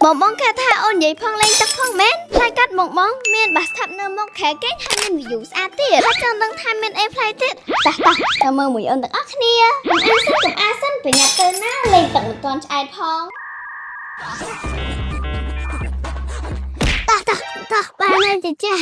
បងបងគេថាអូននិយាយផងលេងទឹកផងមែនផ្លែកាត់មកបងមាន bathtub នៅមុខខែគេងហើយមាន view ស្អាតទៀតហើយចង់ដឹងថាមានអីប្លែកទៀតតោះតោះទៅមើលមួយអូនទាំងអស់គ្នាកុំអាសិនកុំអាសិនប្រញាប់ទៅណាលេងទឹកមិនទាន់ឆ្អែតផងតោះតោះតោះបានហើយចាចា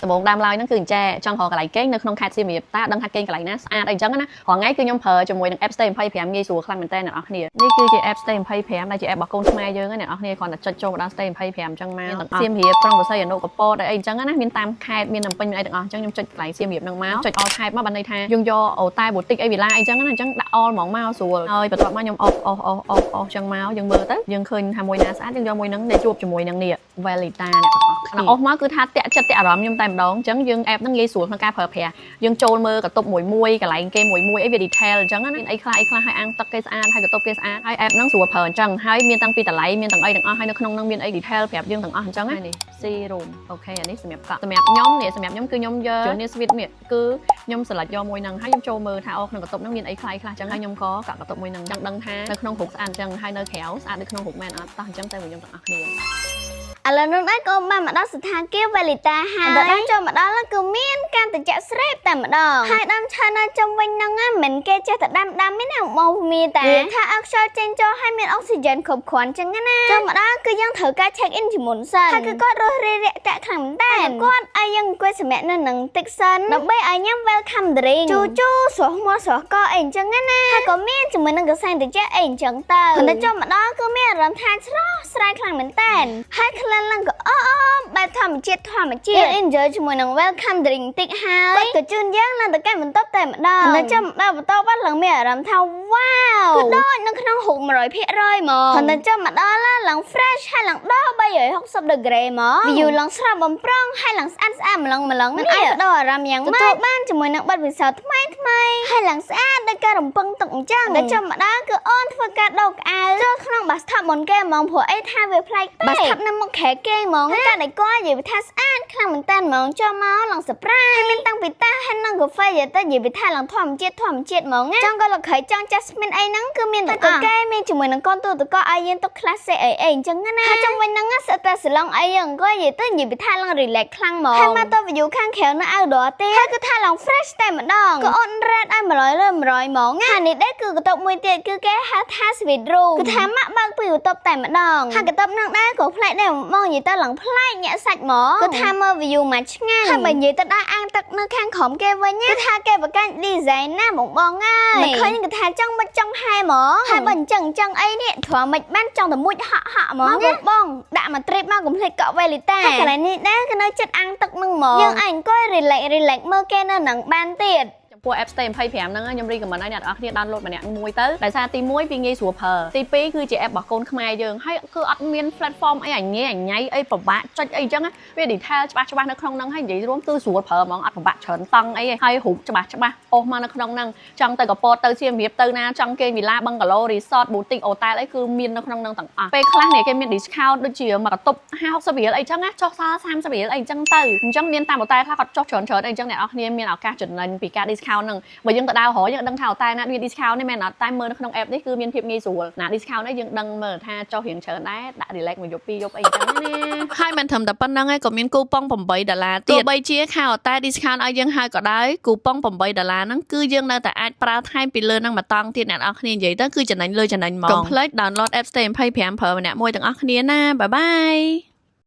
ដំបូងដើមឡើយហ្នឹងគឺអញ្ចែចង់រកកន្លែងគេងនៅក្នុងខេត្តសៀមរាបតាដឹងថាគេងកន្លែងណាស្អាតអីចឹងណារាល់ថ្ងៃគឺខ្ញុំប្រើជាមួយនឹង app Stay 25ងាយស្រួលខ្លាំងមែនតើអ្នកនរគ្នានេះគឺជា app Stay 25ដែលជា app របស់កូនខ្មែរយើងណាអ្នកនរគ្នាគ្រាន់តែចុចចូលមកដល់ Stay 25អញ្ចឹងមកទាំងសៀមរាបក្រុងព្រះសីហនុកពតអីអញ្ចឹងណាមានតាមខេត្តមានភ្នំពេញមានអីទាំងអស់អញ្ចឹងខ្ញុំចុចកន្លែងសៀមរាបហ្នឹងមកចុច all ខេត្តមកបានន័យថាយើងយកអូតែ boutique អីវិឡាអីចឹងណាអញ្ចឹងដាក់ all ហ្មងមកស្រួលហើយបន្ទាប់មកខ្ញុំអុសអុសអុសអុសអុសចឹងមកយើងមើលទៅយើងឃើញថាមួយណាស្អាតយើងយកមួយហ្នឹងដែលជួបជាមួយនឹងនេះ Velita អ្នកទាំងអស់គ្នាអស់មកគឺថាតាក់ចិត្តតាក់អារម្មណ៍ខ្ញុំតែម្ដងអញ្ចឹងយើង app ហ្នឹងងាយស្រួលក្នុងការប្រើប្រាស់យើងចូលមើលកន្ទប់មួយមួយកន្លែងគេមួយមួយអីវា detail អញ្ចឹងណាមានអីខ្លះអីខ្លះហើយអាងទឹកគេស្អាតហើយកន្ទប់គេស្អាតហើយ app ហ្នឹងស្រួលប្រើអញ្ចឹងហើយមានតាំងពីតម្លៃមានទាំងអីទាំងអស់ហើយនៅក្នុងហ្នឹងមានអី detail ប្រាប់យើងទាំងអស់អញ្ចឹងណានេះ C room OK អានេះសម្រាប់កក់សម្រាប់ខ្ញុំនេះសម្រាប់ខ្ញុំគឺខ្ញុំយក Junior Suite នេះគឺខ្ញុំ select យកមួយហ្នឹងហើយខ្ញុំចូលមើលថាអូក្នុងកន្ទប់ហ្នឹងមានអីខ្លះខ្លះអញ្ចឹងហើយខ្ញុំក៏កក់កន្ទប់មួយហ្នឹងចង់ដឹងថានៅក្នុងរូបស្អាតអញ្ចឹងហើយនៅក្រៅស្អាតដូចក្នុងរូបមែនអត់តោះអញ្ចឹងទៅមួយខ្ញុំទាំងអស់គ្នា ឥឡូវនោះដែរក៏បានមកដល់ស្ថានភាពវេលីតាហើយដល់ដល់ចូលមកដល់គឺមានការត្រជាក់ស្រេបតែម្ដងហើយដើមឈើនៅជុំវិញហ្នឹងណាមិនគេចេះតែដាំដាំទេណាបងមីតាថាអខ្យល់ចេញចូលហើយមានអុកស៊ីហ្សែនគ្រប់គ្រាន់ចឹងណាចូលមកដល់គឺយើងត្រូវការ check in ជាមុនសិនហើយគឺគាត់រស់រាយរាក់ទាក់ខ្លាំងមែនតើគាត់ឲ្យយើងអង្គុយសម្រាប់នៅនឹងតិចសិនដើម្បីឲ្យញ៉ាំ welcome drink ជូជូស្រស់មាត់ស្រស់កអីអញ្ចឹងណាហើយក៏មានជាមួយនឹងកសែងត្រជាក់អីអញ្ចឹងទៅគាត់តែចូលមកដល់គឺមានអារម្មណ៍ថាស្រស់ស្រាយខ្លាំងមែនតើហើយក្លិនឡើងក៏អអបែបធម្មជាតិធម្មជាតិយើង enjoy ជាមួយនឹង welcome drink តិចហើយគាត់ក៏ជូនយើងឡើងទៅកាន់បន្ទប់តែម្ដងតែចាំដល់បន្ទប់ឡើងមានអារម្មណ៍ថា wow គឺដូចនៅក្នុងរូប100%ហ្មងគាត់តែចាំមកដល់ឡើង fresh ហើយឡើងដល់360 degree ហ្មង view ឡើងស្រស់បំព្រងហើយឡើងស្អាតស្អាតម្លងម្លងមិនអាចបដូរអារម្មណ៍យ៉ាងម៉េចទទួលបានជាមួយនឹងបទពិសោធន៍ថ្មីថ្មីហើយឡើងស្អាតដោយការរំពឹងទុកអញ្ចឹងតែចាំមកដល់គឺអូនធ្វើការដោកក្អៅចូលក្នុង bathtub មុនគេហ្មងព្រោះអីថាវាប្លែកពេក bathtub នៅមុខខែគេហ្មងការដែលគាត់និយាយថាស្អាតខ្លាំងមែនតើហ្មងចូលមកឡើង surprise ហើយមានតាំងពីតាហើយនឹងកាហ្វេនិយាយទៅនិយាយពីថាឡើងធម្មជាតិធម្មជាតិហ្មងណាចង់ក៏លោកខៃចង់ jasmine អីហ្នឹងគឺមានទាំងអស់គេមានជាមួយនឹងកូនទូតកឲ្យយើងទុក classic អីអីអញ្ចឹងណាហើយចង់វិញហ្នឹងសិតតែសាឡុងអីហ្នឹងក៏និយាយទៅនិយាយពីថាឡើង relax ខ្លាំងហ្មងហើយមកទៅ view ខាងក្រៅនៅ outdoor ទៀតហើយគឺថាឡើង fresh តែម្ដងក៏អូន rate ឲ្យ100លើ100ហ្មងណាហើយនេះដែរគឺកន្ទប់មួយទៀតគឺគេហៅថា suite room គឺថាម៉ាក់បើកពីបន្ទប់តែម្ដងហើយកន្ទប់ហ្នឹងដែរក៏ប្លែកដែរហ្មងនិយាយទៅឡើងប្លែកញាក់សាច់ហ្មងគឺថាមើល view មកឆ្ងាញ់ហើយបើនិយាយទៅដល់អាងទឹកនៅខាងក្រោមគេវិញណាគឺថាគេបង្កើន design ណាបងបងអើយមិនឃើញគឺថាចង់មិនចង់ហែហ្មងហើយបើអញ្ចឹងអញ្ចឹងអីនេះទ្រាំមិនបានចង់តែមួយហក់ហក់ហ្មងបងបងដាក់មក trip មកកុំភ្លេចកក់វេលីតាហើយកន្លែងនេះដែរគឺនៅចិត្តអាងទឹកហ្នឹងហ្មងយើងអាចអង្គុយ relax relax មើលគេនៅហ្នឹងបានទៀត ចំពោះ app Stay 25ហ្នឹងខ្ញុំ recommend ឲ្យអ្នកទាំងអស់គ្នា download ម្នាក់មួយទៅដោយសារទី1វាងាយស្រួលប្រើទី2គឺជា app របស់កូនខ្មែរយើងហើយគឺអត់មាន platform អីអញញ៉ៃអញញ៉ៃអីពិបាកចុចអីចឹងវា detail ច្បាស់ច្បាស់នៅក្នុងហ្នឹងហើយនិយាយរួមគឺស្រួលប្រើហ្មងអត់ពិបាកច្រើនតង់អីហើយរូបច្បាស់ច្បាស់អូសមកនៅក្នុងហ្នឹងចង់ទៅកពតទៅសៀមរាបទៅណាចង់គេងវិឡាបឹងកាឡូ resort boutique hotel អីគឺមាននៅក្នុងហ្នឹងទាំងអស់ពេលខ្លះនេះគេមាន discount ដូចជាមួយកន្ទប់50 60រៀលអីចឹងណាចុះសល់30រៀលអីចឹងទៅអញ្ចឹងមានតាម hotel ខ្លះគាត់ចុះច្រើនច្រើនអីចឹងអ្នកនរគ្នាមានឱកាសចំណេញពីការ discount ហ្នឹងបើយើងទៅដើររកយើងដឹងថាតែណាមាន discount នេះមែនអត់តែមើលនៅក្នុង app នេះគឺមានភាពងាយស្រួលណា discount នេះយើងដឹងមើលថាចុះរៀងច្រើនដែរដាក់ relax មួយយប់ពីរយប់អីចឹងណាហើយមិនត្រឹមតែប៉ុណ្្នឹងឯងក៏មានគូប៉ុង8ដុល្លារទៀតទោះបីជាខោតែ discount ឲ្យយើងហើយក៏ដោយគូប៉ុង8ដុល្លារហ្នឹងគឺយើងនៅតែអាចប្រើថែមពីលើហ្នឹងមួយតង់ទៀតអ្នកនរគ្នានិយាយទៅគឺចំណេញលើចំណេញហ្មងកុំភ្លេច download app Stay 25ប្រើម្នាក់មួយទាំងអស់គ្នាណាbye bye.